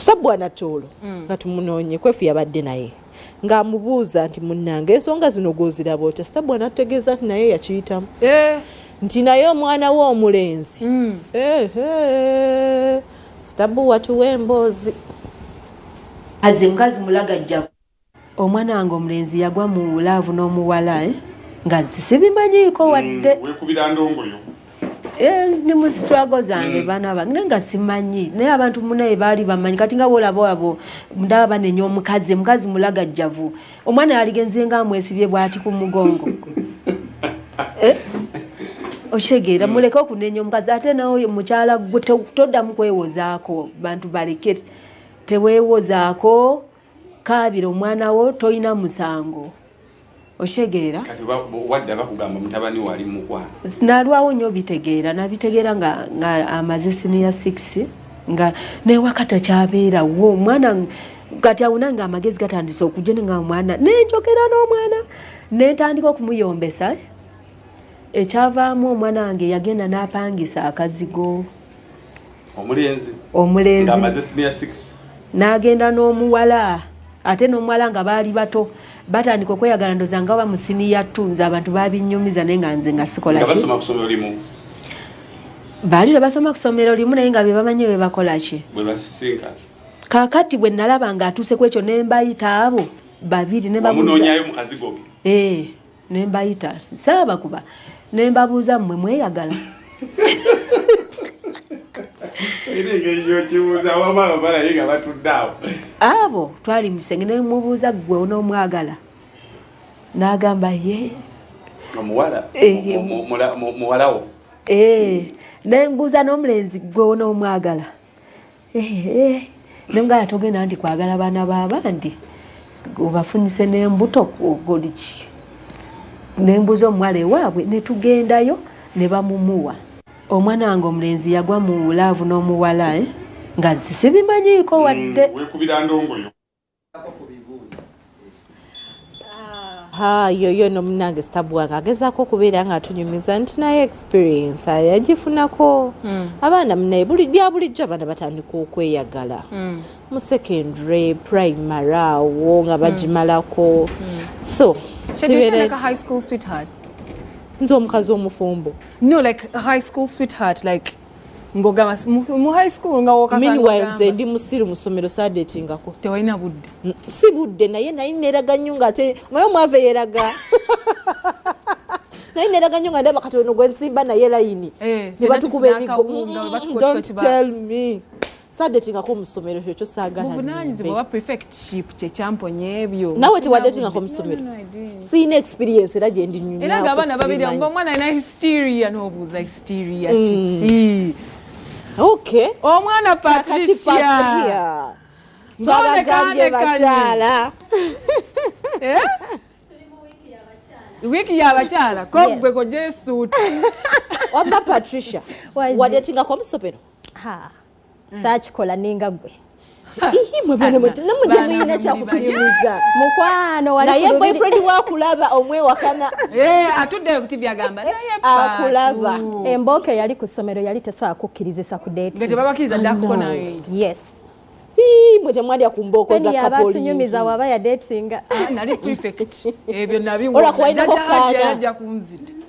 Stabwana Toolo nga tumunoonye, Kwefu yabadde naye ng'amubuuza nti, "Munnange, ensonga zino gw'oziraba otya?" Stabwana ategeeza nti naye yakiyitamu, nti naye omwana we omulenzi. Ehe, Stabu watuwa emboozi. Aze mukazi mulagajja. Omwana wange omulenzi yagwa mu love n'omuwala, eh? Nga nze sibimanyiiko wadde. Wekubira ndongoyo. Eh, ndi mu struggle zange, baana bange, naye nga simanyi, naye abantu munaye baali bamanyi. Kati nga bwolaba abo ndaba banenya omukazi, omukazi mulagajjavu. Omwana yaligenze nga amwesibye bwati ku mugongo. Eh? Okitegeera? Muleke okunenya omukazi. Ate nawe mukyala gwe toddamu kwewozaako. Bantu baleke, teweewozaako, kaabira omwana wo, tolina musango. Okitegeera? Kati wadde bakugamba mutabani wali mukwano. Nalwawo nnyo bitegeera. Nabitegeera nga amaze senior 6, nga newaka takyabeerawo omwana. Kati awo nange amagezi gatandise okujja, nga omwana nenjogera n'omwana, nentandika okumuyombesa. Ekyavaamu, omwana wange yagenda n'apangisa akazigo. Omulenzi? Omulenzi. Ng'amaze senior 6? N'agenda n'omuwala, ate n'omuwala nga baali bato, batandika okweyagala, ndoza nga ba mu senior 2. Nze abantu babinyumiza, naye nga nze nga sikola Nga ki. basoma ku ssomero limu? Baali tebasoma ku ssomero limu, naye nga bye bamanyi bwe bakola ki. Bwe basisinkana. Kaakati bwe nalaba ng'atuuse ku ekyo, ne mbayita abo babiri ne babuuza. Wamunoonyayo mu kazigo ke? Eh, ne mbayita, saabakuba, ne mbabuuza, "Mmwe mweyagala?" Era engeri gyokibuuza wamu abamalaye nga batudde awo. Abo twali musenge, ne mubuuza, "Ggwe onoomwagala?" N'agamba ye. Omuwala? Eh. Muwalawo? Eh, ne mbuuza n'omulenzi, "Ggwe onoomwagala?" Eh, eh. Ne mugamba, "Togenda nti kwagala baana b'abandi obafunise n'embuto ogoliki." Ne mbuuza omuwala ewaabwe, ne tugendayo ne bamumuwa. Omwana wange omulenzi yagwa mu love n'omuwala, eh? Nga nze sibimanyiiko wadde. Wekubira ndongoyo. Ha, yoyo no munange Stabwa nga agezaako okubeera nga atunyumiza nti naye experience yagifunako. Abaana munaye bya bulijjo, abaana batandika okweyagala mu secondary, primary awo nga bagimalako, so Should like a high school sweetheart? Nze omukazi omufumbo? No, like a high school sweetheart, like ng'ogamba mu high school nga wokasanga. Meanwhile, nze Ogamba. ndi musiru, mu ssomero saadetingako. Tewalina budde. Si budde, naye naye neraga nnyo ngaate omaye omwava eyeraga, naye neraga nnyo nga ndaba kati ono gwe nsimba naye layini Eh, ne batukuba ffenna ebigo. tufuna akawunga, bwe batukuba Don't tell me, saadetingako mu ssomero, ekyo saagala. Buvunaanyizibwa bwa prefectship kyekyamponya ebyo. Naawe Sina tewadetingako budde. mu ssomero? No, I didn't. Siina experience era gye ndi nyumyako. Era ng'abaana babiri sibimanyi. nga omwana alina hysteria, n'obuuza, "Hysteria kiki?" Okay. Omwana Kakati Patricia. Patricia, twabagambye Ng'olekane. bakyala. Eh? Wiiki y'abakyala ko gwe kojja esuuti. Wamma Patricia, Waji. wadetingako mu ssomero? Ha, saakikola ninga gwe. Ihi, mwe bana mwe namwe Baana temuyina mwe kyakutunyumiza. Mukwano wali Naye ku lubiri. boyfriend wakulaba omwewakana. Eh, atuddeyo ku TV agamba naye Akulaba. Patu. Embooka eyali ku ssomero yali tesobola kukkirizisa ku Nga date. tebabakkiriza ddako naye. Yes. Ii, mwe temwalya ku mbooko za Peni yabatunyumiza kapolingi. waba ya datinga. Ah, nali prefect, ebyo Olwa kuwalinako nabiwona. kaana. Yajja kunzita.